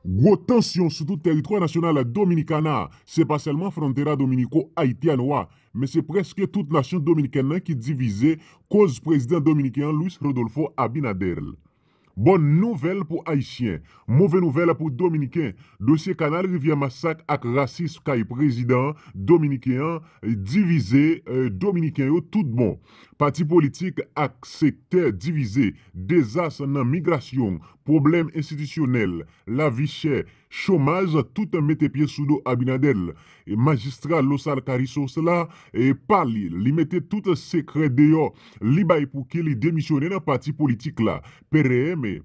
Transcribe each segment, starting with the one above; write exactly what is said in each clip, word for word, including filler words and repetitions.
Gwo tansyon sou tout tèritwa nasyonal Dominikana. Se pa sèlman frontera Dominico Haitiano a, men se prèske tout nasyon dominikèn nan ki divize, koz prezidan dominiken an Luis Rodolfo Abinader. Bòn nouvèl pou Ayisyen, move nouvèl pou Dominiken. Dosye kanal Rivyè Masak ak rasis kay prezidan dominiken an divize, eh, Dominiken yo tout bon. Pati politik ak sektè divize, dezas nan migrasyon, pwoblèm enstitisyonèl, lavi chè, chomaj, tout mete pye sou do Abinader. E majistra Losal Carrizo la, e pa li, li mete tout sekrè deyò, li bay pou ki li demisyone nan pati politik la, P R M,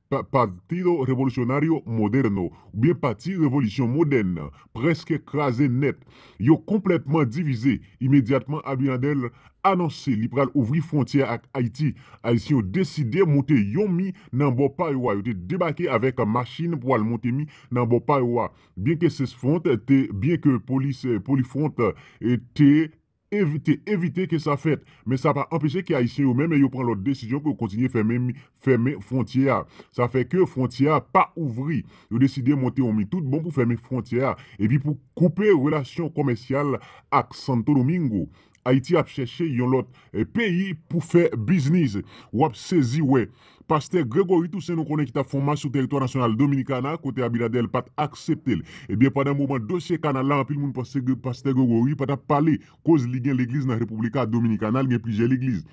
Pa-, Partido Revolucionario Moderno, oubyen Pati Revolisyon Modèn, prèske kraze nèt. Yo konplètman divize. Imedyatman, Abinader anonse li pral ouvri fwontyè ak Ayiti. Ayisyen yo deside monte yon mi nan bò pa yo a. Yo te debake avèk machin pou al monte mi nan bò pa yo a. Byenke Cesfront te, byenke polis, eh, Polifront, eh, te evite, evite ke sa fèt. Men sa pa anpeche ke Ayisyen yo menm yo pran lòt desizyon pou yo kontinye fèmen, fèmen fwontyè a. Sa fè ke fwontyè a pa ouvri. Yo deside monte yon mi tout bon pou fèmen fwontyè a. Epi pou koupe relasyon komèsyal ak Santo Domingo. Ayiti ap chèche yon lòt, eh, peyi pou fè biznis. W ap sezi wè. Pastè Gregory Toussaint, nou konnen, ki t ap fè yon mach sou tèritwa nasyonal Dominikana, kote Abinader pa t aksepte l. Ebyen, pandan moman dosye kanal la, anpil moun panse ke pastè Gregory pa t ap pale, koz li gen legliz nan República Dominicana, li gen plizyè legliz.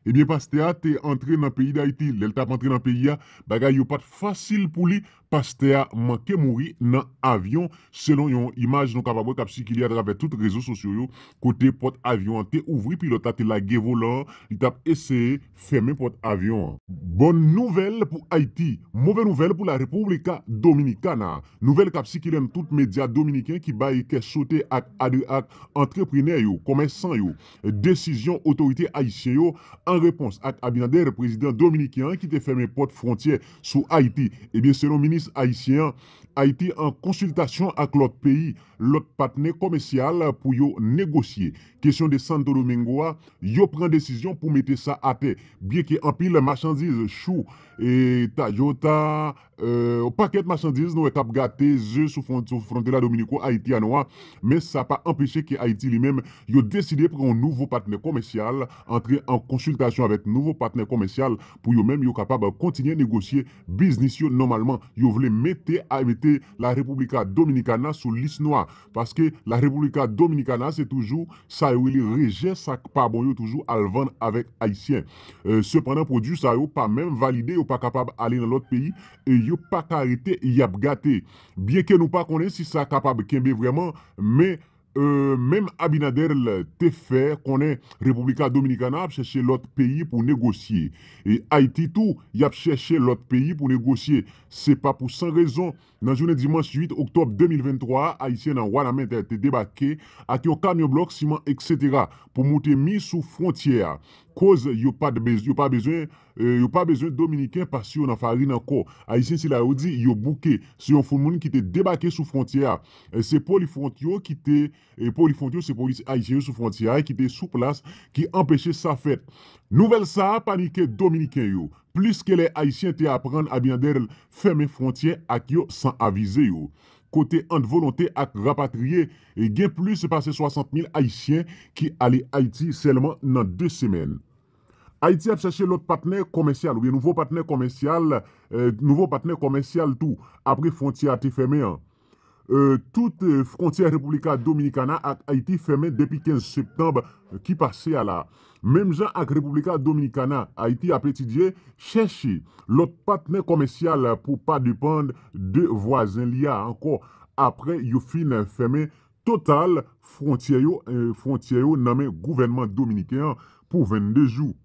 Ebyen, pastè a te antre nan peyi Dayiti. Lè l t ap antre nan peyi a, bagay yo pa t fasil pou li. Pastè a manke mouri nan avyon, selon yon imaj nou kapab wè k ap sikile atravè tout rezo sosyo yo, kote pòt avyon an te ouvri, pilòt la te lage volan an, li t ap eseye fèmen pòt avyon an. Bòn nouvèl pou Ayiti, move nouvèl pou la República Dominicana. Nouvèl k ap sikile nan tout medya dominiken ki bay kè sote ak adre-, ak antreprenè yo, komèsan yo, desizyon otorite ayisyen yo an repons ak Abinader, prezidan dominiken an, ki te fèmen pòt fwontyè sou Ayiti. Ebyen, selon minis ayisyen an, Ayiti an konsiltasyon ak lòt peyi, lòt patnè komèsyal pou yo negosye. Kesyon de Santo Domingo a, yo pran desizyon pou mete sa atè. Byenke anpil machandiz, chou, e, tajota, e, pakèt machandiz nou wè k ap gate ze sou fwon-, sou fwontyè la Dominico Haitiano a, men sa pa anpeche ke Ayiti li menm, yo deside pran yon nouvo patnè komèsyal, antre an konsiltasyon avèk nouvo patnè komèsyal pou yo menm yo kapab kontinye negosye biznis yo nòmalman. Yo vle mete a, mete la República Dominicana sou lis nwa, paske la República Dominicana se toujou sa yo rele rejè, sa k pa bon yo toujou al vann avèk Ayisyen. E, sepandan, pwodui sa yo pa menm valide, yo pa kapab ale nan lòt peyi, e yo pa ka rete y ap gate. Byenke nou pa konnen si sa kapab kenbe vrèman, men, e, menm Abinader te fè konnen República Dominicana ap chèche lòt peyi pou negosye. E Ayiti tou, y ap chèche lòt peyi pou negosye. Se pa pou san rezon. Nan jounen dimanch uit oktòb de mil venntwa a, Ayisyen nan Wanament te debake ak yon kamyon blòk, siman, etsetera, pou moute mi sou fwontyè a. Koz yo pa t bez-, yo pa bezwen, e, yo pa bezwen Dominiken pase yo nan farin ankò. Ayisyen sila yo di yo bouke. Se yon foul moun ki te debake sou fwontyè a. E, se Polifront yo ki te, e, Polifront yo, se polis ayisyen yo sou fwontyè a ki te sou plas, ki anpeche sa fèt. Nouvèl sa a panike Dominiken yo. Plis ke lè Ayisyen te aprann Abinader fèmen fwontyè ak yo san avize yo. Kote ant volonte ak rapatriye, e gen plis pase swasant mil Ayisyen ki ale Ayiti sèlman nan de semèn. Ayiti ap chèche lòt patnè komèsyal oubyen nouvo patnè komèsyal, e, nouvo patnè komèsyal tou, apre fwontyè a te fèmen an. E, tout, e, fwontyè República Dominicana ak Ayiti fèmen depi kenz septanm ki pase a la. Menm jan ak República Dominicana, Ayiti ap etidye, chèche lòt patnè komèsyal pou pa depann de vwazen li a ankò, apre yo fin fèmen total fwontyè yo, e, fwontyè yo nan men gouvènman dominiken an pou vennde jou.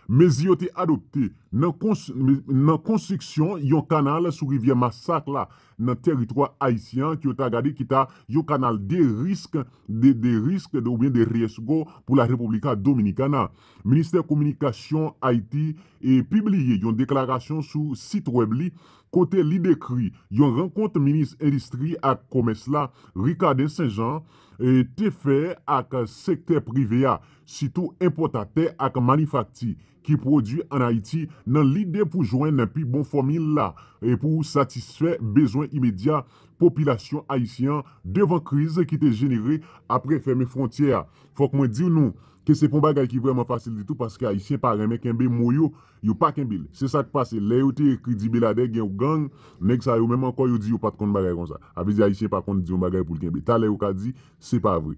Mezi yo te adopte nan kons-, nan konstriksyon yon kanal sou rivyè Masak la, nan tèritwa ayisyen an, ke yo ta gade ki ta yon kanal de risk, de, de risk, de, oubyen de riesgo pou la República Dominicana. Ministè Kominikasyon Ayiti, e, pibliye yon deklarasyon sou sit wèb li kote li dekri yon rankont minis endistri ak komès la, Ricardin Saint Jean, e, te fè ak sektè prive a, sitou enpòtatè ak manifakti ki pwodui ann Ayiti, nan lide pou jwenn pi bon fòmil la e pou satisfè bezwen imedya popilasyon ayisyen an devan kriz ki te jenere apre fèmen fwontyè a. Fòk mwen di nou ke se pa yon bagay ki vrèman fasil ditou, paske Ayisyen pa renmen kenbe mo yo, yo pa kenbe l. Se sa k pase. Lè yo te ekri di Beladè gen yon gang, nèg sa yo menm ankò yo di yo pa t konn bagay konsa. A vle di Ayisyen pa konn di yon bagay pou l kenbe. Talè yo ka di se pa vre.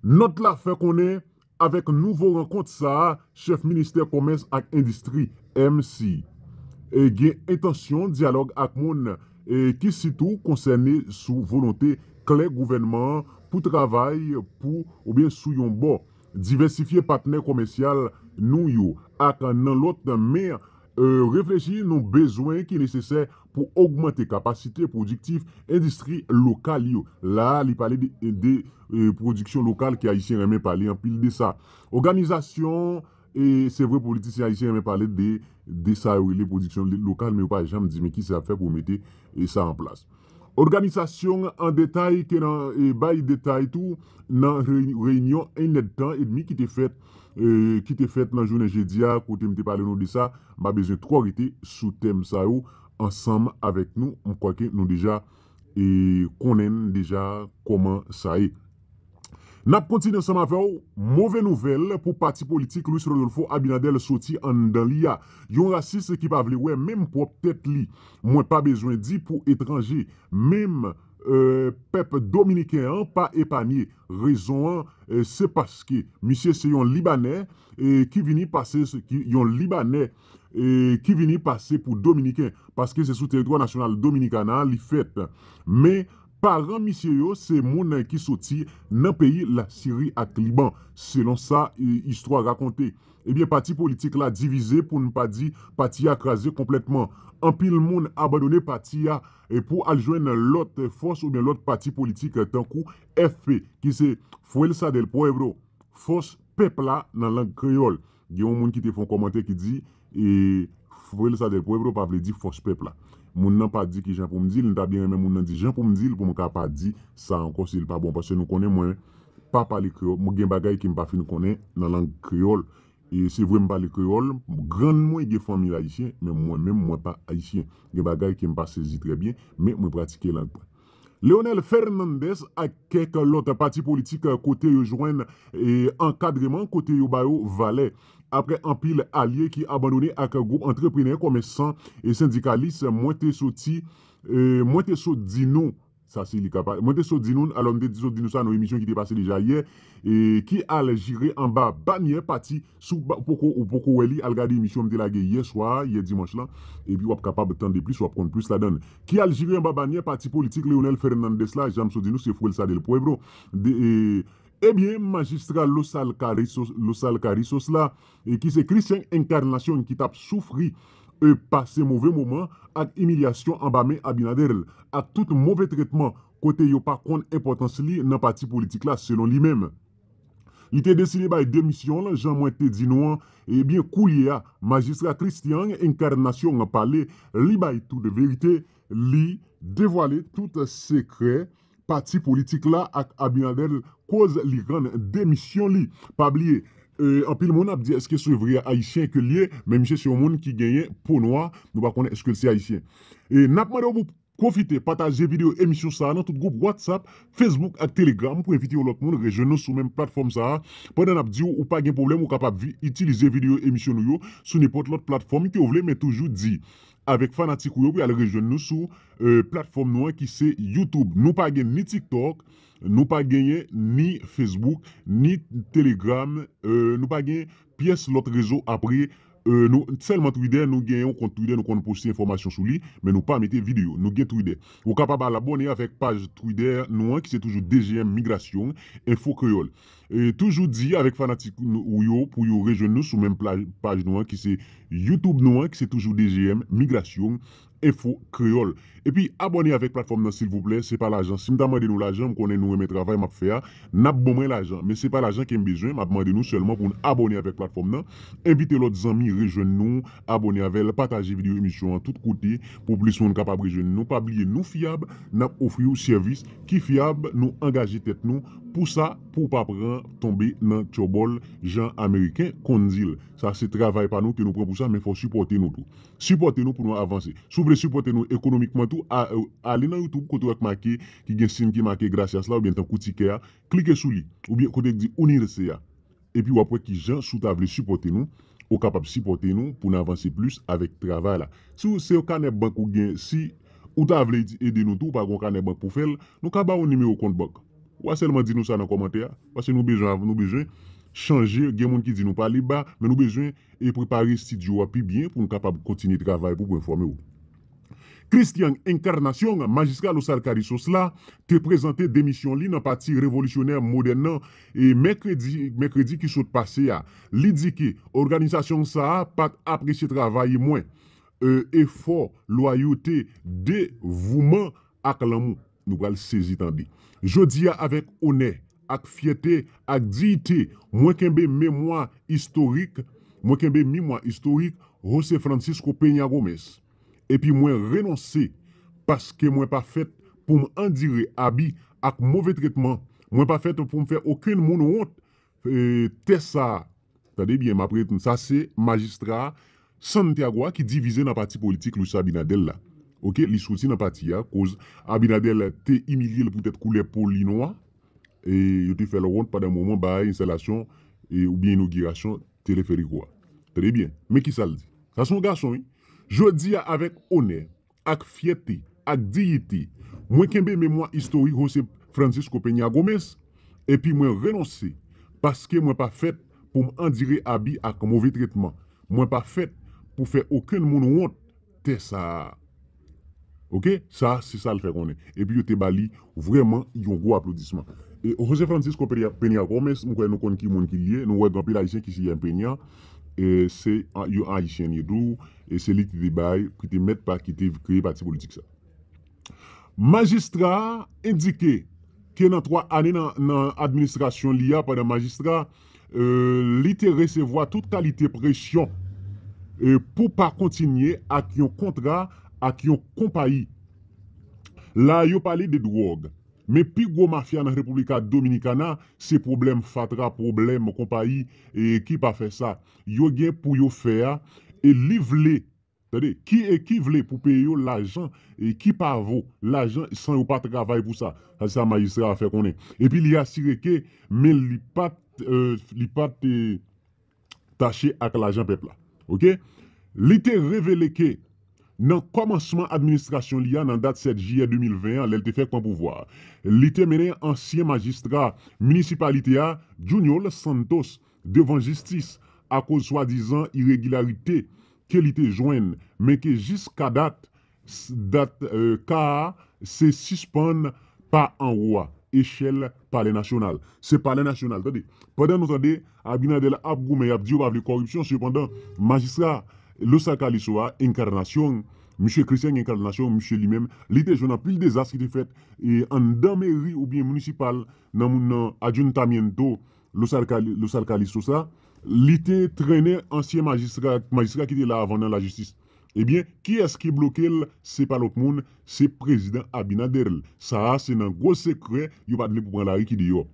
Nòt la fè konnen, avèk nouvo rankont sa a, chèf ministè komès ak endistri, M C, e, gen entansyon dyalòg ak moun, e, ki sitou konsène sou volonte klè gouvènman an pou travay pou oubyen sou yon bò, divèsifye patnè komèsyal nou yo ak nan lòt men, e, reflechi nou bezwen ki nesesè pou ogmante kapasite pwodiktif endistri lokal yo. La a, li pale de, de, e, pwodiksyon lokal ke Ayisyen renmen pale anpil de sa. Òganizasyon, e se vre politisyen ayisyen renmen pale de, de sa yo rele pwodiksyon li-, lokal, men yo pa janm di men kisa y ap fè pou mete, e, sa an plas. Òganizasyon an detay ke nan, e, bay detay tou nan rey-, reyinyon enn èdtan edmi ki te fèt, e, ki te fèt nan jounen jedi a, kote m te pale nou de sa. M pa bezwen twò rete sou tèm sa yo ansanm avèk nou. M kwè ke nou deja, e, konnen deja kòman sa ye. N ap kontinye ansanm avè w. Move nouvèl pou pati politik Luis Rodolfo Abinader soti anndan li a. Yon rasis ki pa vle wè menm pwòp tèt li. Mwen pa bezwen di pou etranje, menm, e, pèp dominiken an pa epanye. Rezon an, e, se paske misye se yon Libanè, e, ki vini pase, ki, yon Libanè, e, ki vini pase pou Dominiken, paske se sou teritwa nasyonal Dominikana a li fèt. Men, paran misye yo se moun ki soti nan peyi Lasiri ak Liban, selon sa, e, istwa rakonte. Ebyen, pati politik la divize, pou n pa di pati a kraze konplètman. Anpil moun abandone pati a, e, pou al jwenn lòt fòs oubyen lòt pati politik, tankou F P, ki se Fuerza del Pueblo, Fòs Pèp la nan lang kreyòl. Gen yon moun ki te fè yon kòmantè ki di, e, Fuerza del Pueblo pa vle di Fòs Pèp la. Moun nan pa di ki jan pou m di l, m ta byen renmen moun nan di jan pou m di l, pou m ka pa di sa ankò si l pa bon, paske nou konnen mwen pa pale kreyòl, mwen gen bagay ke m pa fin konnen nan lang kreyòl. E se vre m pale kreyòl, grann mwen gen fanmi ayisyen, men mwen menm mwen pa ayisyen. Gen bagay ke m pa sezi trè byen, men mwen pratike lang mwen. Leonel Fernandez ak kèk lòt pati politik kote yo jwenn, e, ankadreman, kote yo ba yo valè. Apre anpil alye ki abandone ak gwoup antreprenè, komèsan e sendikalis, mwen te soti, e, mwen te sot di nou, sa se li ka pale. Mwen te sot di nou, alò m te sot di nou sa nan emisyon ki te pase deja yè, e ki al jire anba banyè pati, si w pa, poko, ou poko wè li, al gade emisyon m te lage yè swa, yè dimanch lan, epi w ap kapab tande plis, w ap konn plis ladan l. Ki al jire anba banyè pati politik Leonel Fernandez la, jan m sot di nou, se Fuerza del Pueblo. De, e, ebyen, majistra Los Alcarrizos, Los Alcarrizos la, e ki se Christian Encarnacion ki t ap soufri, e, pase move moman ak imilyasyon anba men Abinader, ak tout move tretman kote yo pa konn enpòtans li nan pati politik la, selon li menm. Li te deside bay demisyon l, jan mwen te di nou an, ebyen, koulye a, majistra Christian Encarnacion pale, li bay tout verite, li devwale tout sekrè pati politik la ak Abinader, koz li rann demisyon li. Pa bliye, e, anpil moun ap di èske se vre ayisyen ke l ye, men misye se yon moun ki genyen po nwa, nou pa konnen èske l se ayisyen. E n ap mande w pou pwofite pataje videyo emisyon sa a nan tout gwoup WhatsApp, Facebook ak Telegram pou envite yon lòt moun rejwenn nou sou menm platfòm sa a. Pandan n ap di w, ou pa gen pwoblèm, ou kapab vi-, itilize videyo emisyon nou yo sou nenpòt lòt platfòm ke w vle, men toujou di avèk fanatik ou yo pou y al rejwenn nou sou, e, platfòm nou an ki se YouTube. Nou pa gen ni TikTok, nou pa genyen ni Facebook, ni Telegram, e, nou pa gen pyès lòt rezo apre, e, nou, sèlman Twitter, nou gen yon kont Twitter, nou konn poste enfòmasyon sou li, men nou pa mete videyo. Nou gen Twitter. Ou kapab al abòne avèk paj Twitter nou an, ki se toujou D G M Migrasyon, Enfo Kreyòl. E, toujou di avèk fanatik nou, ou yo pou yo rejwenn nou sou menm pla-, paj nou an, ki se YouTube nou an, ki se toujou D G M Migrasyon, Enfo Kreyòl. Epi abòne avèk platfòm nan silvouplè, se pa lajan. Si m ta mande nou lajan, m konnen nou renmen travay m ap fè a, n ap ban mwen lajan. Men se pa lajan ke m bezwen, m ap mande nou sèlman pou n abòne avèk platfòm nan, envite lòt zanmi rejwenn nou, abòne avè l, pataje videyo emisyon an tout kote pou plis moun kapab rejwenn nou. Pa bliye nou fyab, n ap ofri w sèvis ki fyab, nou angaje tèt nou pou sa, pou w pa pran tonbe nan tchòbòl jan ameriken konn di l. Sa se travay pa nou ke nou pran pou sa, men fò w sipòte nou tou. Sipòte nou pou nou avanse. Si w vle sipòte nou ekonomikman tou, a- ale nan YouTube kote w wè k make, ki gen siy ki make gracias la, oubyen tankou tikè a, klike sou li, oubyen kote k di unirse a. Epi w ap wè ki jan, si w ta vle sipòte nou, ou kapab sipòte nou pou n avanse plis avèk travay la. Si w- se yon kanè bank ou gen, si ou ta vle ede nou tou, ou pa gen yon kanè bank pou fè l, nou ka ba w nimewo kont bank. W a sèlman di nou sa nan kòmantè a, paske nou bezwen, nou bezwen chanje, gen moun ki di nou pale ba, men nou bezwen e prepare estidyo a pi byen pou n kapab kontinye travay pou pou enfòme w. Christian Encarnacion, majistra Los Alcarrizos la, te prezante demisyon li nan Pati Revolisyonè Modèn nan e mèkredi, mèkredi ki sot pase a. Li di ke òganizasyon sa a pa t apresye travay mwen, e, efò, lwayote, devouman ak lanmou. Nou pral sezi tande. Jodi a, avèk onè, ak fyète, ak diyite, mwen kenbe memwa istorik, mwen kenbe memwa istorik José Francisco Peña Gómez. Epi mwen renonse, paske mwen pa fèt pou m andire abi ak move tretman. Mwen pa fèt pou m fè okenn moun wont, e, tè sa a. Tande byen, m ap reprann. Sa se majistra Santiago a ki divize nan pati politik Luis Abinader la. Oke, li soti nan pati a, koz Abinader te imilye l poutèt koulè po li nwa. E yo te fè l wont pandan moman bay enstalasyon, e, oubyen inogirasyon teleferiko a. Tande byen, men ki sa l di. Sa se yon gason, wi. Jodi a, avèk onè, ak fyète, ak diyite, mwen kenbe memwa istorik José Francisco Peña Gómez, epi mwen renonse, paske mwen pa fèt pou m andire abi ak move tretman. Mwen pa fèt pou fè okenn moun wont tè sa a. Oke? Sa, se sa l fè konnen. Epi yo te ba li vrèman yon gwo aplodisman. E José Francisco Peña, Peña Gómez, m kwè nou konn ki moun ki l ye, nou wè gen anpil Ayisyen ki siyen Peña, e se a- yon Ayisyen li tou, e se li ki te bay, ki te mèt pa, ki te kreye pati politik sa. Majistra a endike ke nan twa ane nan, nan administrasyon li a, pandan majistra, e, li te resevwa tout kalite presyon, e, pou pa kontinye ak yon kontra ak yon konpayi. La, yo pale de dwòg. Men pi gwo mafya nan República Dominicana, se pwoblèm fatra, pwoblèm konpayi, e, ki pa fè sa yo gen pou yo fè a, e li vle, tande, ki, e, ki vle pou peye yo lajan, e, ki pa vo lajan san yo pa travay pou sa. Sa, se sa majistra a fè konnen. Epi li asire ke, men li pa t, e, li pa t, e, tache ak lajan pèp la. Oke? Li te revele ke nan kòmansman administrasyon li a, nan dat sèt jiyè de mil ven an, lè l te fèk pran pouvwa a, li te mennen ansyen majistra minisipalite a, Junior Santos, devan jistis akoz swadizan iregilarite ke li te jwenn, men ke jiska dat, s- dat, e, ka a se sispann pa anwo a, echèl Palè Nasyonal. Se Palè Nasyonal, tande. Pandan nou tande Abinader ap goumen, y ap di yo pa vle kòripsyon, sepandan, majistra Los Alcarrizos a, Encarnacion, misye Christian Encarnacion, misye li menm, li te jwenn anpil dezas ki te fèt, e, anndan meri oubyen minisipal, nan moun nan Ayuntamiento Los Alcali- Los Alcarrizos a, li te trennen ansyen majistra, majistra ki te la avan nan lajistis. Ebyen, kiyès ki bloke l? Se pa lòt moun, se prezidan Abinader. Sa a, se nan gwo sekrè, yo pa t vle pou pran lari ki deyò.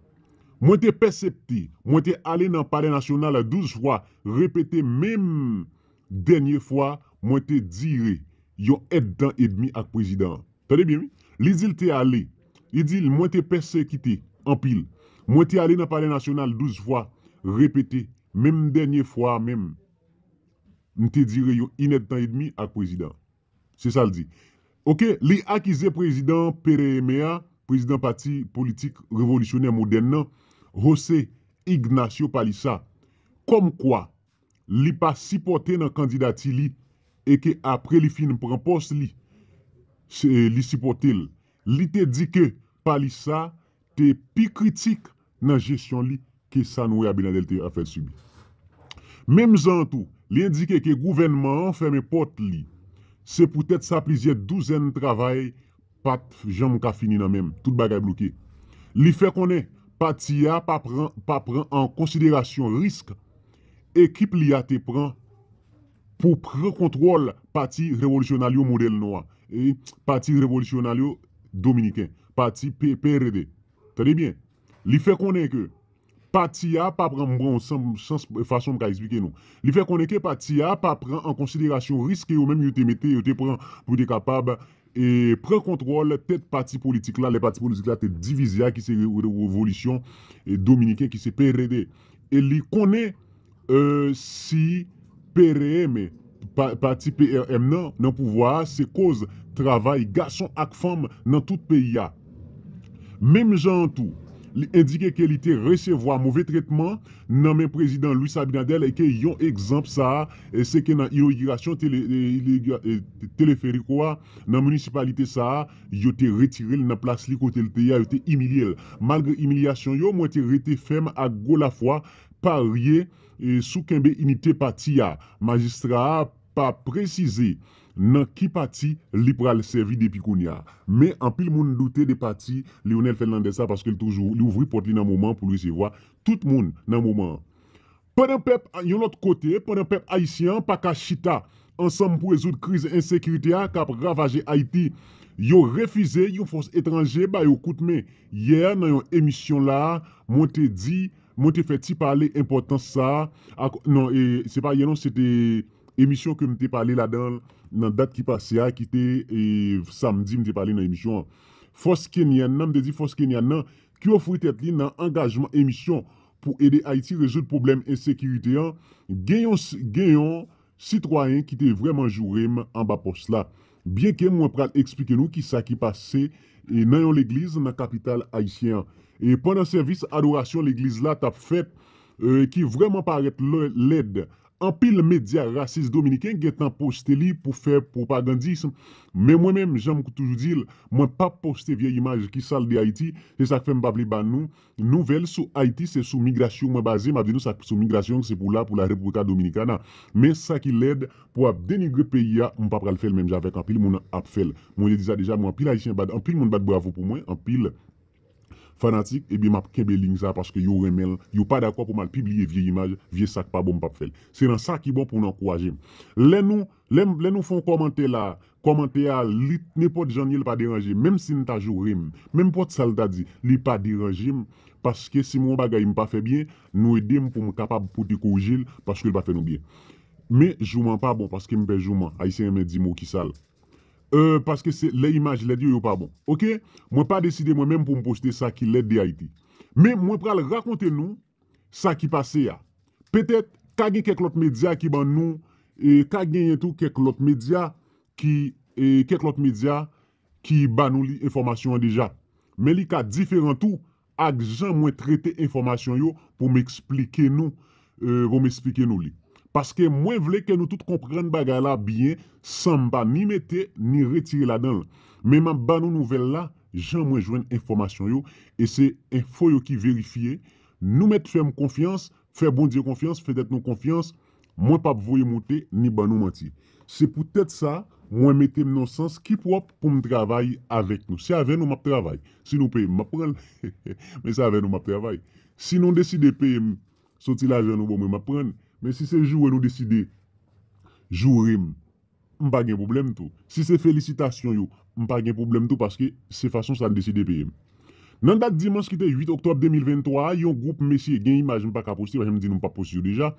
Mwen te pèsepte, mwen te ale nan Palè Nasyonal douz fwa, repete menm dènye fwa, mwen te dire yon èdtan edmi ak prezidan an. Tande byen, wi. Li di l te ale. Li di l, mwen te pèsekite anpil. Mwen te ale nan Palè Nasyonal douz fwa, repete, menm dènye fwa a menm, m te dire yon inèdtan edmi ak prezidan an. Se sa l di. Oke, li akize prezidan Pere Emea, prezidan pati politik revolisyonè modèn nan, José Ignacio Paliza, kòmkwa li pa sipòte nan kandidati li e ke apre li fin pran pòs li, se, li sipòte l. Li te di ke Paliza te pi kritik nan jesyon li ke sa nou wè Abinader te ap fè l sibi. Menm jan an tou, li endike ke gouvènman an fèmen pòt li Se poutèt sa plizyè douzèn travay pa t janm ka fini nan men m. Tout bagay bloke. Li fè konnen pati a pa pran, pa pran an konsiderasyon risk ekip li a te pran pou pran kontwòl Pati Revolisyonaryo Modèl Nwa, e Pati Revolisyonaryo Dominiken, Pati P-, P R D. Tande byen, li fè konnen ke pati a pa pran, m pran yon sans, fason m ka esplike nou. Li fè konnen ke pati a pa pran an konsiderasyon risk ke yo menm yo te mete, yo te pran pou te kapab e pran kontwòl tèt pati politik la, lè pati politik la te divize a, ki se Re-, Re-, Revolisyon e Dominiken, ki se P R D. E li konnen, e, si P R M, pa-, pati P R M nan, nan pouvwa a, se koz travay gason ak fanm nan tout peyi a. Menm jan an tou, li endike ke li te resevwa move tretman nan men prezidan Luis Abinader e ke yon egzanp sa a, e se ke nan inogirasyon tele-, e, inogirasyon, e, teleferiko a, nan minisipalite sa a, yo te retire l nan plas li kote l te ye a, yo te imilye l. Malgre imilyasyon yo, mwen te rete fèm ak gwo lafwa, parye, e, sou kenbe inite pati a. Majistra a pa presize nan ki pati li pral sèvi depi kounye a. Men anpil moun doute de pati Leonel Fernandez la paske l toujou, li ouvri pòt li nan moman pou l resevwa tout moun nan moman an. Pandan pèp, yon lòt kote, pandan pèp ayisyen an pa ka chita ansanm pou rezoud kriz ensekirite a k ap ravaje Ayiti, yo refize yon fòs etranje ba yo kout men. Yè, nan yon emisyon la a, mwen te di, mwen te fè ti pale enpòtans sa a, ak, non, e, se pa yè non, se te emisyon ke m te pale ladan l, nan dat ki pase a, ki te, e, samdi, m te pale nan emisyon an. Fòs kenyàn nan, m te di fòs kenyàn nan, ki ofri tèt li nan angajman emisyon pou ede Ayiti rezoud pwoblèm ensekirite an, gen yon, gen yon sitwayen ki te vrèman joure m anba pòs la. Byenke mwen pral eksplike nou kisa ki pase, e, nan yon legliz nan kapital ayisyen an. E pandan sèvis adorasyon legliz la t ap fèt, e, ki vrèman parèt lè-, lèd, anpil medya rasis dominiken gentan poste li pou fè pwopagandis. Men mwen menm, jan m toujou di l, mwen p ap poste vye imaj ki sal de Ayiti. Se sa k fè m pa vle ba nou nouvèl sou Ayiti, se sou migrasyon mwen baze, m ap di nou sa sou migrasyon, se pou la, pou la República Dominicana. Men sa ki lèd pou ap denigre peyi a, m pa pral fè l menm jan avèk anpil moun ap fè l. Mwen te di sa deja, mwen anpil ayisyen bat, anpil moun bat bravo pou mwen, anpil fanatik, ebyen m ap kenbe liy sa paske yo renmen l, yo pa dakò pou m al pibliye vye imaj, vye sa k pa bon m p ap fè l. Se nan sa ki bon pou nou ankouraje m. Lè nou, lè, lè nou fè yon kòmantè la, kòmantè a li nenpòt jan l ye l pa deranje m, menm si n ta joure m, menm nenpòt sa l ta di, li pa deranje m, paske si m wè yon bagay m pa fè byen, nou ede m pou m kapab pote korije l, paske l pa fè nou byen. Men jouman pa bon, paske m pè jouman, ayisyen renmen di mo ki sal. E, paske se lè imaj lèd yo, yo pa bon. Oke? Mwen pa deside mwen menm pou m poste sa ki lèd de Ayiti. Men mwen pral rakonte nou sa ki pase a. Petèt, ka gen kèk lòt medya ki ban nou, e, ka genyen tou kèk lòt medya ki, e, kèk lòt medya ki ba nou li enfòmasyon an deja. Men li ka diferan tou ak jan mwen trete enfòmasyon yo pou m eksplike nou, e, pou m eksplike nou li. Paske mwen vle ke nou tout konprann bagay la byen san m pa ni mete ni retire ladan l. Men m ap ba nou nouvèl la jan mwen jwenn enfòmasyon yo, e se enfo yo ki verifye. Nou mèt fè m konfyans, fè Bondye konfyans, fè tèt nou konfyans, mwen p ap voye moute ni ban nou manti. Se poutèt sa, mwen mete m nan sans ki pwòp pou m travay avèk nou. Se avè nou m ap travay. Si nou peye m, m ap pran l. Men se avè nou m ap travay. Si nou deside peye m, soti lajan nou ban mwen, m ap pran l. Men si se joure nou deside joure m, m pa gen pwoblèm tou. Si se felisitasyon yo, m pa gen pwoblèm tou paske se fason sa n deside peye m. Nan dat dimanch ki te uit oktòb de mil venntwa a, yon gwoup mesye, gen imaj m pa ka poste, paske m di nou m p ap poste yo deja.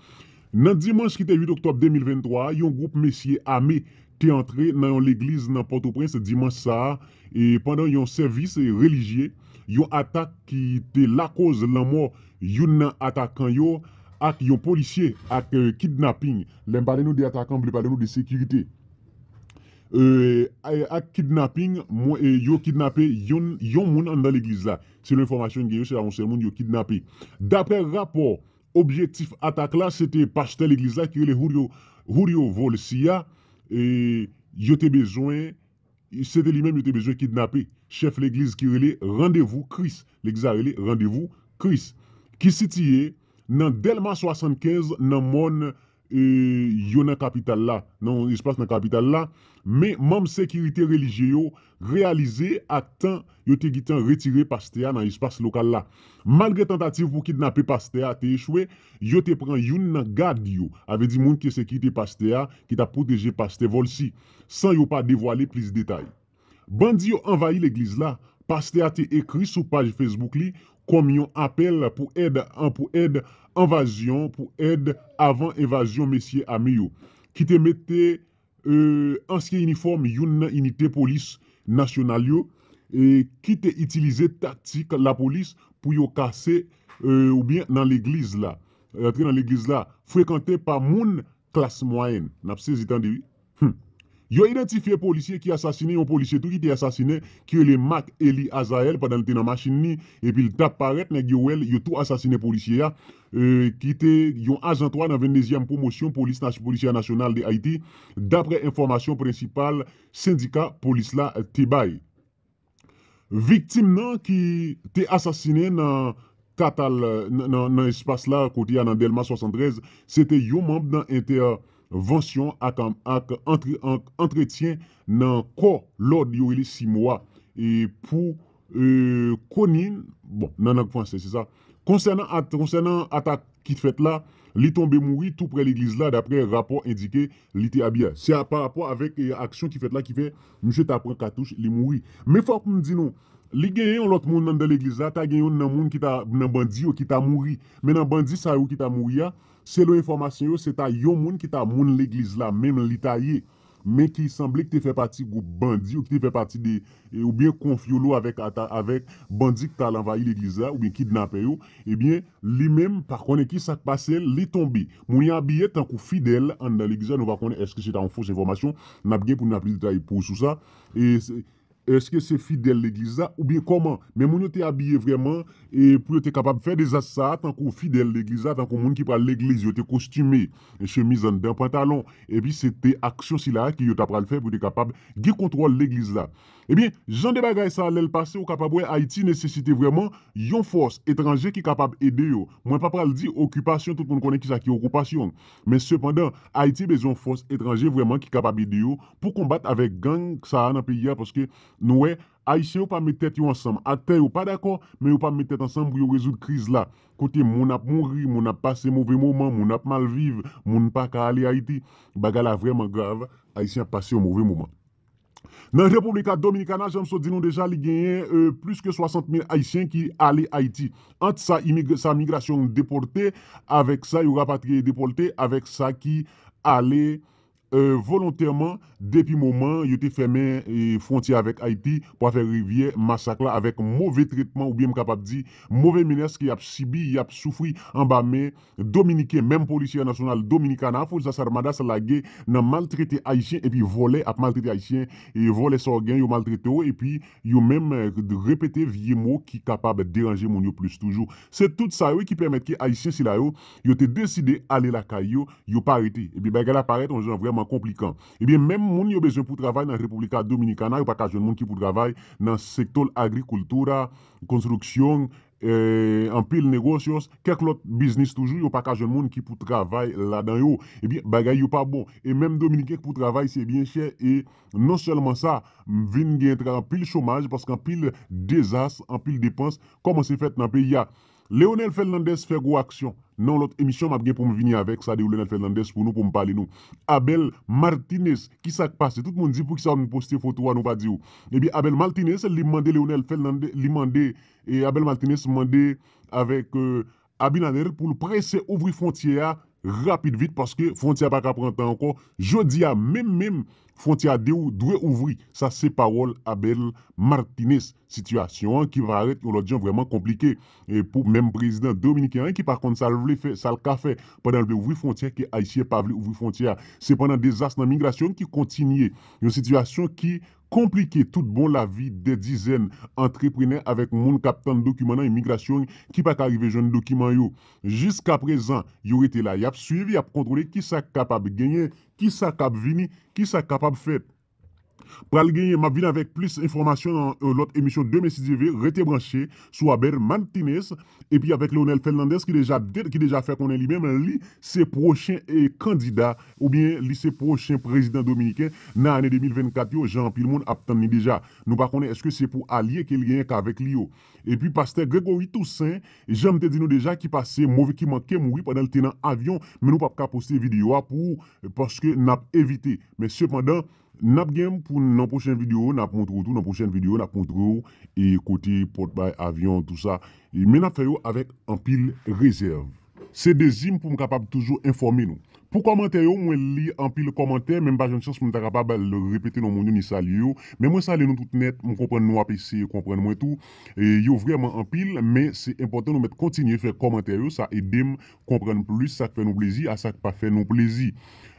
Nan dimanch ki te uit oktòb de mil venntwa a, yon gwoup mesye ame te antre nan yon legliz nan Pòtoprens dimanch sa a, e pandan yon sèvis relijye, yon atak ki te lakoz lanmò youn nan atakan yo ak yon polisye ak, e, kidnaping. Lè m pale nou de atakan, m vle pale nou de sekirite. E, e, ak kidnaping, mwen, e, yo kidnape yon, yon moun anndan legliz la. Selon enfòmasyon n gen yo, se pa yon sèl moun yo kidnape. Daprè rapò objektif atak la, se te pastè legliz la ki rele Julio, Julio Volcia, e, yo te bezwen, se te li menm yo te bezwen kidnape. Chèf legliz ki rele Randevou Kris, legliz la rele Randevou Kris, ki sitiye nan Dèlma swasannkenz nan mòn e, yo nan kapital la, nan yon espas nan kapital la, men manm sekirite relijye yo reyalize ak tan yo te gentan retire pastè a nan espas lokal la. Malgre tantativ pou kidnape pastè a te echwe, yo te pran youn nan gad yo, a vle di moun ki sekirite pastè a, ki t ap pwoteje pastè Volcy, san yo pa devwale plis detay. Bandi yo anvayi legliz la, pastè a te ekri sou paj Facebook li kòm yon apèl pou èd an pou èd envazyon, pou èd avan envazyon mesye ame yo, ki te mete e, ansyen inifòm youn nan inite polis nasyonal yo, e, ki te itilize taktik lapolis pou yo kase e, oubyen nan legliz la, rantre nan legliz la, frekante pa moun klas mwayèn. N ap sezi tande wi. Hmm. Yo idantifye polisye ki asasinen yon polisye tou ki te asasinen ki rele Marc Elie Azael pandan l te nan machin li, epi l t ap parèt, nèg yo wè l, yo tou asasinen polisye a, e, ki te yon ajan twa nan venndezyèm pwomosyon polis nas- polisyè nasyonal de Ayiti, daprè enfòmasyon prensipal sendika polis la te bay. Viktim nan ki te asasinen nan katal nan, nan, nan espas la kote a nan Dèlma swasanntrèz, se te yon manm nan entèvansyon ak, ak antre- ak antretyen nan kò lòd yo rele simo a, e pou e, konin, bon, nan lang fransè, se sa. Konsènan at- konsènan atak ki fèt la, li tonbe mouri tou prè legliz la, daprè rapò endike li te abiye. Se a- pa rapò avèk e, aksyon ki fèt la ki fè misye ta pran katouch, li mouri. Men fòk m di nou, li genyen yon lòt moun anndan legliz la, ta gen youn nan moun ki ta nan bandi yo ki ta mouri. Men nan bandi sa yo ki ta mouri a, selon enfòmasyon yo, se ta yon moun ki ta moun legliz la, menm li ta ye. Men ki sanble ki te fè pati gwoup bandi yo, ki te fè pati de, e, oubyen konfyolo avèk ata- avèk bandi ki t al anvayi legliz la, oubyen kidnapè yo, ebyen, li menm, pa konnen ki sa k pase l, li tonbe. Moun yo abiye tankou fidèl anndan legliz la, nou pa konnen èske se ta yon fos enfòmasyon, n ap gen pou n ap detay pou sou sa. E se- èske se fidèl legliz la, oubyen kòman? Men moun yo te abiye vrèman, e pou yo te kapab fè dezas sa a, tankou fidèl legliz la, tankou moun ki pral legliz, yo te kostime, e chemiz anndan pantalon, epi se te aksyon sila a ke yo ta pral fè pou yo te kapab gen kontwòl legliz la. Ebyen, jan de bagay sa a, lè l pase, ou kapab wè Ayiti nesesite vrèman yon fòs etranje ki kapab ede yo. Mwen pa pral di okipasyon, tout moun konnen kisa ki okipasyon. Men sepandan, Ayiti bezwen yon fòs etranje vrèman ki kapab ede yo pou konbat avèk gang sa a nan peyi a, paske nou wè, Ayisyen yo pa met tèt yo ansanm. Aktè yo pa dakò, men yo pa met tèt ansanm pou yo rezoud kriz la. Kote moun ap mouri, moun ap pase move moman, moun ap mal viv, moun pa ka ale Ayiti. Bagay la vrèman grav. Ayisyen ap pase yon move moman. Nan República Dominicana, jan m sot di nou deja, li genyen e, plis ke swasant mil Ayisyen ki ale Ayiti. Ant sa, imig- sa migrasyon depòte, avèk sa yo rapatriye depòte, avèk sa ki ale e, volontèman depi moman yo te fèmen e, fwontyè avèk Ayiti pou afè rivyè masak la avèk move tretman oubyen m kapab di move menès ke y ap sibi, y ap soufri anba men Dominiken, menm Policía Nacional Dominicana, Fuerzas Armadas lage nan maltrete Ayisyen epi vòlè ap maltrete Ayisyen e vòlè sa w gen yo maltrete w epi yo menm e, repete vye mo ki kapab deranje moun yo plis toujou. Se tout sa yo ki pèmèt ke Ayisyen sila yo, yo te deside ale lakay yo, yo pa rete. Epi bagay la parèt yon jan vrèman konplikan. Ebyen, menm moun yo bezwen pou travay nan República Dominicana, yo pa ka jwenn moun ki pou travay nan sektè agrikiltura, konstriksyon, e, anpil negosyos, kèk lòt biznis toujou, yo pa ka jwenn moun ki pou travay ladan yo. Ebyen, bagay yo pa bon. E menm Dominiken ki pou travay, se byen chè. E non sèlman sa, vin gen tra- anpil chomaj, paske anpil dezas, anpil depans kòmanse fèt nan peyi a. Leonel Fernandez fè gwo aksyon. Nan yon lòt emisyon, m ap gen pou m vini avèk sa de Leonel Fernandez pou nou, pou m pale nou. Abel Martinez, ki sa k pase? Tout moun di, poukisa w vin poste foto a, nou pa di w? Ebyen, Abel Martinez, li mande Leonel Fernandez, li mande, e Abel Martinez mande avèk e, Abinader pou l prese ouvri fwontyè a rapid vit, paske fwontyè a pa ka pran tan ankò. Jodi a menm, menm, fwontyè a de- dwe ouvri. Sa se pawòl Abel Martinez. Sitiyasyon an ki parèt yon lòt jan vrèman konplike e pou menm prezidan dominiken an ki pa konn sa l vle fè, sa l ka fè pandan l vle ouvri fwontyè ke Ayisyen pa vle ouvri fwontyè a. Sepandan, dezas nan migrasyon ki kontinye, yon sitiyasyon ki konplike tout bon lavi dè dizèn antreprenè avèk moun k ap tann dokiman nan imigrasyon ki pa ka rive jwenn dokiman yo. Jiskaprezan, yo rete la, y ap swiv, y ap kontwole kisa k kapab genyen, kisa k ap vini, kisa k kapab fèt. Pral genyen, m ap vin avèk plis enfòmasyon nan, euh, lòt emisyon demen si Dye vle. Rete branche sou Abel Martinez epi avèk Leonel Fernandez ki deja, de- ki deja fè konnen li menm, li se pwochen, eh, kandida oubyen li se pwochen prezidan dominiken nan ane de mil vennkat yo, jan anpil moun ap tann li deja. Nou pa konnen èske se pou alye ke l genyen k avèk li yo. Epi pastè Gregory Toussaint, jan m te di nou deja, ki pase move, ki manke mouri pandan l te nan avyon, men nou p ap ka poste videyo a pou ou, paske n ap evite. Men sepandan, n ap gen pou nan pwochen videyo, n ap montre w tou, nan pwochen videyo, n ap montre w e kote pòt bay avyon, tou sa. E, men n ap fè yo avèk anpil rezèv. Se dezi m pou m kapab toujou enfòme nou. Pou kòmantè yo, mwen li anpil kòmantè, men m pa jwenn chans pou m ta kapab repete non moun yo ni salye yo. Men mwen salye nou tout nèt, m konprann nou ap eseye konprann mwen tou. E yo vrèman anpil, men se enpòtan nou mèt kontinye fè kòmantè yo, sa ede m konprann plis sa k fè nou plezi a sa k pa fè nou plezi.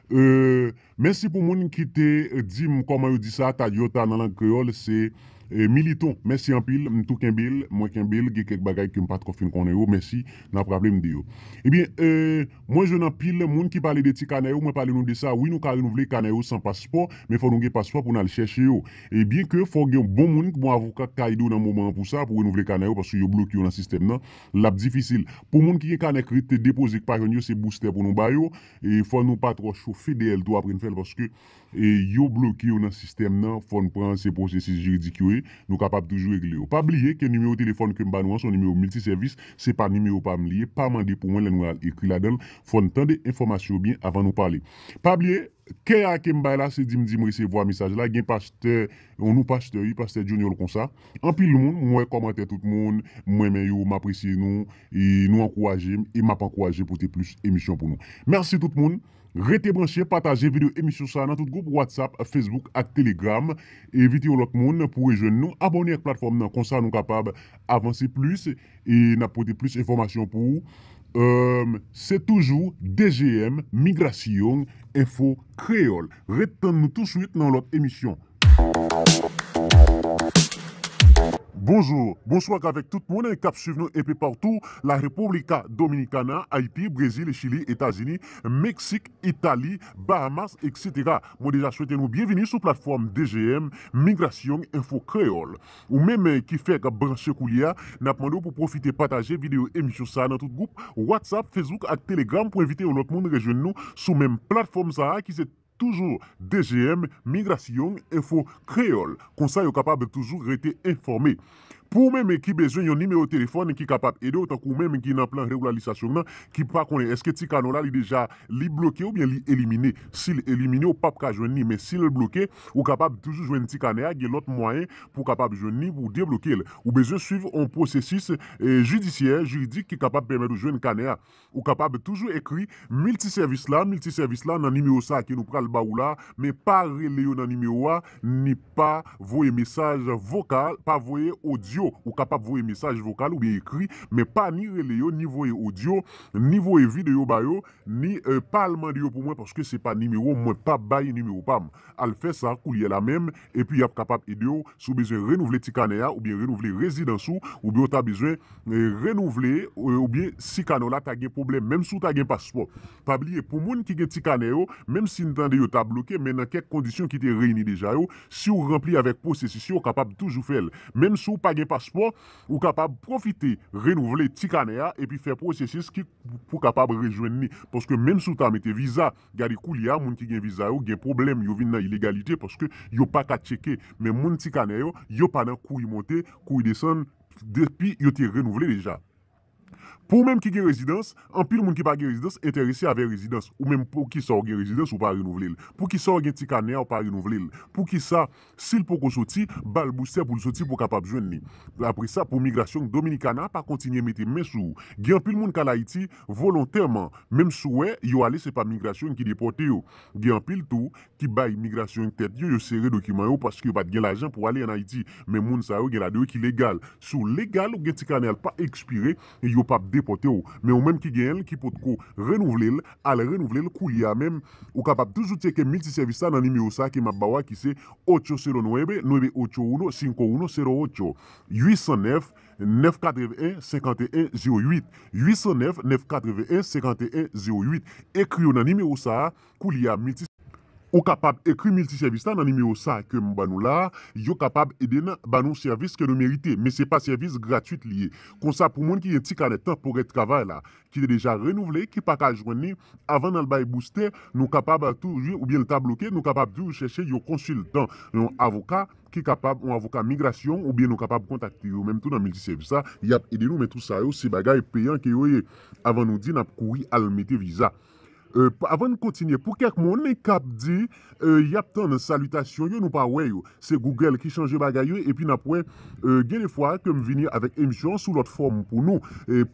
Euh, mèsi pou moun ki te di m kòman yo di sa, Tayota nan lang kreyòl, se, eh, militon. Mèsi anpil, m tou kenbe l, mwen kenbe l, gen kèk bagay ke m pa twò fin konnen yo, mèsi, n ap raple m de yo. Ebyen, eh, mwen jwenn anpil moun ki pale de ti kanè yo, mwen pale nou de sa, wi, nou ka renouvle kanè yo san paspò, men fò nou gen paspò pou n al chèche yo. E byen ke fò gen bon moun, bon avoka k ka ede w nan moman an pou sa, pou renouvle kanè yo, paske yo bloke yo nan sistèm nan, l ap difisil. Pou moun ki gen kanè k rete depoze, k pa jwenn yo, se boustè pou nou ba yo, e fò nou pa twò chofe dèyè l tou apre n fè l, paske e yo bloke yo nan sistèm nan, fò n pran se pwosesis jiridik yo ye, nou kapab toujou regle yo. Pa bliye ke nimewo telefòn ke m ba nou an se yon nimewo miltisèvis, se pa nimewo pa m li ye, pa mande pou mwen lè nou al ekri ladan l, fò n tande enfòmasyon yo byen avan nou pale. Pa bliye, kè a ke m bay la, se di m di m resevwa mesaj la, gen pastè, yon nou pastè, wi, pastè Junior konsa. Anpil moun, m wè kòmantè tout moun, m renmen yo, m apresye nou, e nou ankouraje m, e m ap ankouraje pote plis emisyon pou nou. Mèsi tout moun. Rete branche, pataje videyo emisyon sa a nan tout gwoup WhatsApp, Facebook ak Telegram. Envite yon lòt moun pou rejwenn nou. Abòne ak platfòm nan, konsa nou kapab avanse plis e n ap pote plis enfòmasyon pou ou. Euh, se toujou D G M, Migrasyon Enfo Kreyòl. Ret tann nou touswit nan yon lòt emisyon. Bonjou, bonswa avèk tout moun k ap swiv nou enpe patou, la República Dominicana, Ayiti, Brezil, Chili, Etazini, Meksik, Itali, Bahamas, et cetera. Mwen deja swete nou byenvini sou platfòm D G M, Migrasyon Enfo Kreyòl. Ou menm ki fèk branche koulye a, n ap mande w pou pwofite pataje videyo emisyon sa a nan tout gwoup WhatsApp, Facebook ak Telegram pou envite yon lòt moun rejwenn nou sou menm platfòm sa a ki se toujou D G M, Migrasyon Enfo Kreyòl. Konsa yo kapab toujou rete enfòme. Pou ou menm ki bezwen yon nimewo telefòn ki kapab ede w, tankou ou menm ki nan plan regilarización nan, ki pa konnen èske ti kanè w la li deja li bloke oubyen li elimine. Si l elimine, ou p ap ka jwenn li, men si l bloke, ou kapab toujou jwenn ti kanè a, gen lòt mwayen pou w kapab jwenn li, pou w debloke l. Ou bezwen swiv yon pwosesis, eh, jidisyè, jiridik ki kapab pèmèt ou jwenn kanè a. Ou kapab toujou ekri miltisèvis la, miltisèvis la nan nimewo sa a ke nou pral ba ou la, men pa rele yo nan nimewo a, ni pa voye mesaj vokal, pa voye odyo. Ou kapab voye mesaj vokal oubyen ekri, men pa ni rele yo, ni voye odyo, ni voye videyo ba yo, ni, eh, pa al mande yo pou mwen, paske se pa nimewo m, mwen p ap bay nimewo pa m. Al fè sa koulye la menm, epi y ap kapab ede w si w bezwen renouvle ti kanè a, oubyen renouvle rezidans ou, oubyen w ta bezwen, eh, renouvle, eh, oubyen si kanè w la ta gen pwoblèm, menm si w ta gen paspò. Pa bliye, pou moun ki gen ti kanè yo, menm si n tande yo ta bloke, men nan kèk kondisyon ki te reyini deja yo, si w ranpli avèk pwosesis yo, w kapab toujou fè l. Menm si w pa gen paspò, ou kapab pwofite renouvle ti kanè a epi fè pwosesis ki pou kapab rejwenn li. Paske menm si w ta mete viza, gade koulye a, moun ki gen viza yo gen pwoblèm, yo vin nan ilegalite paske yo pa ka tcheke. Men moun ti kanè yo, yo pa nan kouri monte, kouri desann, depi yo te renouvle deja. Pou ou menm ki gen rezidans, anpil moun ki pa gen rezidans enterese avè rezidans. Ou menm, poukisa w gen rezidans, ou pa renouvle l? Poukisa w gen ti kanè a, ou pa renouvle l? Poukisa, si l poko soti, ba l boustè pou l soti pou w kapab jwenn li? Apre sa, pou Migrasyon Dominikana pa kontinye mete men sou ou. Gen anpil moun k al Ayiti volontèman, menm si w wè yo ale, se pa Migrasyon ki depòte yo. Gen anpil tou ki bay Migrasyon tèt yo, yo sere dokiman yo paske yo pa t gen lajan pou ale ann Ayiti. Men moun sa yo, gen ladan yo ki legal. Si w legal, ou gen ti kanè a, l pa ekspire, yo p ap depòte w. Men ou menm ki genyen l, ki potko renouvle l, al renouvle l koulye a menm. Ou kapab toujou tcheke miltisèvis la nan nimewo sa a ke m ap ba w a, ki se ocho cero nueve, nueve ocho uno, cinco uno cero ocho, huit cent neuf, neuf quatre-vingt-un, cinquante et un zéro huit, huit cent neuf, neuf quatre-vingt-un, cinquante et un zéro huit. Ekri yo nan nimewo sa a, koulye a milti Ou kapab ekri miltisèvis la nan nimewo sa ke m ban nou la a, yo kapab ede n ban nou sèvis ke nou merite, men se pa sèvis gratwit li ye. Konsa, pou moun ki gen ti kanè tanporè travay la, ki te deja renouvle, ki pa ka jwenn li, avan n al bay boustè, nou kapab toujou, oubyen l ta bloke, nou kapab toujou chèche yon konsiltan, yon avoka, ki kapab, yon avoka migrasyon, oubyen nou kapab kontakte yo menm tou nan miltisèvis la, y ap ede nou, men tou sa yo, se bagay peyan ke yo ye. Avan nou di, n ap kouri al mete viza. Avan n kontinye, pou kèk moun k ap di y ap tann salitasyon yo, nou pa wè yo. Se Google ki chanje bagay yo, epi n ap wè. Gen de fwa ke m vini avèk emisyon sou lòt fòm pou nou,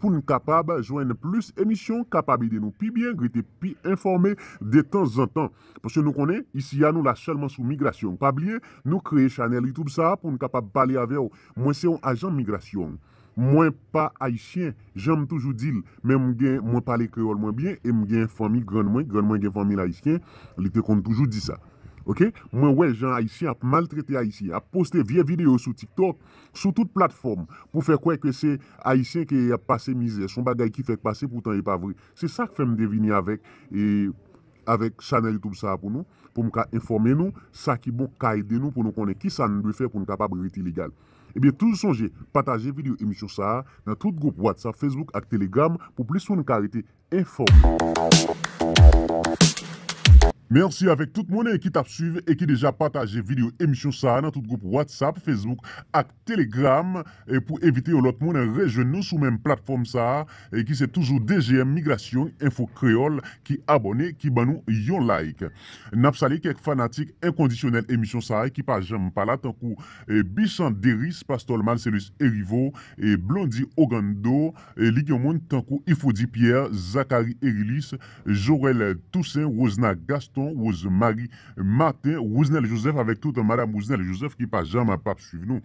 pou n kapab jwenn plis emisyon, kapab ede nou pi byen, rete pi enfòme de tanzantan. Paske nou konnen, isi a nou la sèlman sou migrasyon. Pa bliye, nou kreye chanèl YouTube sa a pou n kapab pale avè w. Mwen se yon ajan migrasyon. Mwen pa ayisyen, jan m toujou di l, men m gen, mwen pale kreyòl mwen byen e m gen fanmi grann mwen, grann mwen gen fanmi l ayisyen, li te konn toujou di sa. Oke? Mwen wè jan ayisyen ap maltrete ayisyen, ap poste vye videyo sou TikTok, sou tout platfòm, pou fè kwè ke se ayisyen ke y ap pase mizè, se yon bagay ki fèk pase, poutan e pa vre. Se sa k fè m te vini avèk, e, avèk chanèl YouTube sa a pou nou, pou m ka enfòme nou, sa ki bon ka ede nou pou nou konnen kisa n dwe fè pou n kapab rete legal. Ebyen, toujou sonje, pataje videyo emisyon sa a nan tout gwoup WhatsApp, Facebook ak Telegram pou plis moun ka rete enfòme. Mèsi avèk tout moun ki t ap swiv e ki deja pataje videyo emisyon sa a nan tout gwoup WhatsApp, Facebook ak Telegram, e pou envite yon lòt moun rejwenn nou sou menm platfòm sa a, e ki se toujou D G M Migrasyon Enfo Kreyòl, ki abòne, ki ban nou yon like. N ap salye kèk fanatik enkondisyonèl emisyon sa a ki pa janm pa la, tankou, e, Bichan Deris, Pastòl Marcellus Erivo, e, Blondy Ogando, e, li gen moun tankou Ifodi Pierre, Zacharie Erilis, Jorel Toussaint, Rosna Gaston, Rose Marie Martin, Rousnel Joseph, avèk tout Madam Rousnel Joseph ki pa janm ap ap swiv nou.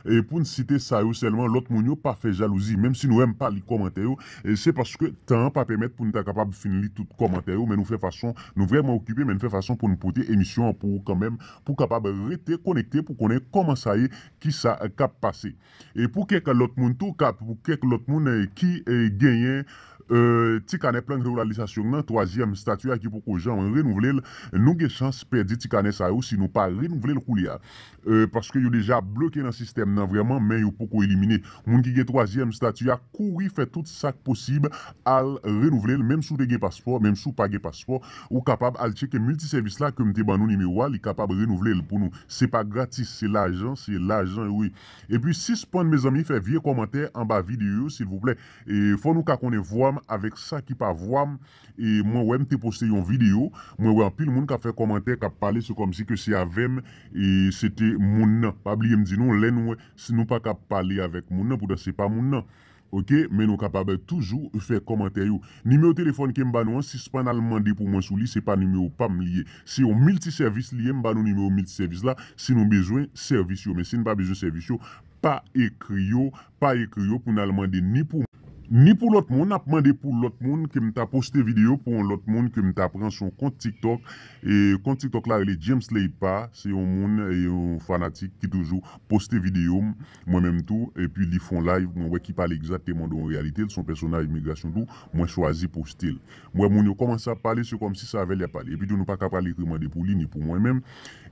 E pou n site sa yo sèlman, lòt moun yo pa fè jalouzi. Menm si nou wè m pa li kòmantè yo, e se paske tan an pa pèmèt pou n ta kapab fin li tout kòmantè yo, men nou fè fason, nou vrèman okipe, men n fè fason pou n pote emisyon an pou ou kanmenm, pou w kapab rete konekte, pou konnen kòman sa ye, kisa k ap pase. E pou kèk lòt moun tou, ka, pou kèk lòt moun, e, ki, e, genyen, e, ti kanè plan regilarizasion nan, twazyèm estati a ki poko janm renouvle l, nou gen chans pèdi ti kanè sa yo si nou pa renouvle l koulye a. E, paske yo deja bloke nan sistèm nan vrèman, men yo poko elimine. Moun ki gen twazyèm estati a, kouri fè tout sa k posib, al renouvle l, menm si w te gen paspò, menm si w pa gen paspò, ou kapab al tcheke miltisèvis la ke m te ban nou nimewo a, li kapab renouvle l pou nou. Se pa gratis, se lajan, se lajan, wi. Epi sispann, mezanmi, fè vye kòmantè anba videyo yo, silvouplè. E fò nou ka konnen vwa m avèk sa ki pa vwa m. E mwen wè m te poste yon videyo, mwen wè anpil moun k ap fè kòmantè, k ap pale, se kòmsi ke se avè m, e se te moun nan. Pa bliye m di nou, lè nou wè, si nou pa ka pale avèk moun nan, poutan se pa moun nan. Oke, men nou kapab toujou fè kòmantè yo. Nimewo telefòn ke m ba nou an, sispann al mande pou mwen sou li, se pa nimewo pa m li ye. Se yon miltisèvis li ye, m ba nou nimewo miltisèvis la, si nou bezwen sèvis yo. Men si n pa bezwen sèvis yo, pa ekri yo, pa ekri yo pou n al mande ni pou, ni pou lòt moun, n ap mande pou lòt moun ke m ta poste videyo pou yon lòt moun ke m ta pran sou yon kont TikTok. E kont TikTok la rele James Leipa, se yon moun, e yon fanatik ki toujou poste videyo m, mwen menm tou, epi li fè yon live, mwen wè ki pale egzakteman de yon reyalite, l se yon pèsonaj migrasyon tou, mwen chwazi poste l. Mwen wè moun yo kòmanse ap pale, se kòmsi se avè l y ap pale. Epi tou nou pa ka pral ekri mande pou li, ni pou mwen menm,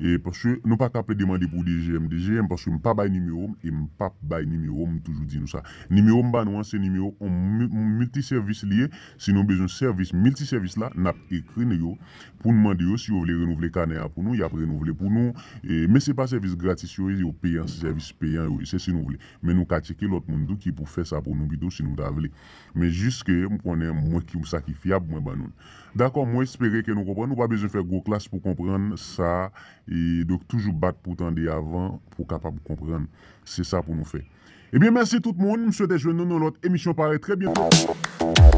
e paske nou pa ka plede mande pou D G M, D G M, paske m pa bay nimewo m, e m p ap bay nimewo m, m toujou di nou sa. Nimewo m ba nou an, se nimewo yon mi-, miltisèvis li ye. Si nou bezwen sèvis miltisèvis la, n ap ekri nou yo pou n mande yo si yo vle renouvle kanè a pou nou, y ap renouvle pou nou. E, men se pa sèvis gratis yo ye, yo peyan, se sèvis peyan yo ye, se si nou vle. Men nou ka tcheke lòt moun tou ki pou fè sa pou nou pito si nou ta vle. Men jis ke m konnen mwen ki sa ki fyab, mwen ban nou l. Dakò, mwen espere ke nou konprann. Ou pa bezwen fè gwo klas pou konprann sa. E donk, toujou bat pou tande avan, pou w kapab konprann. Se sa pou nou fè. Ebyen, mèsi tout moun. M swete jwenn nou nan lòt emisyon parèy trè byento.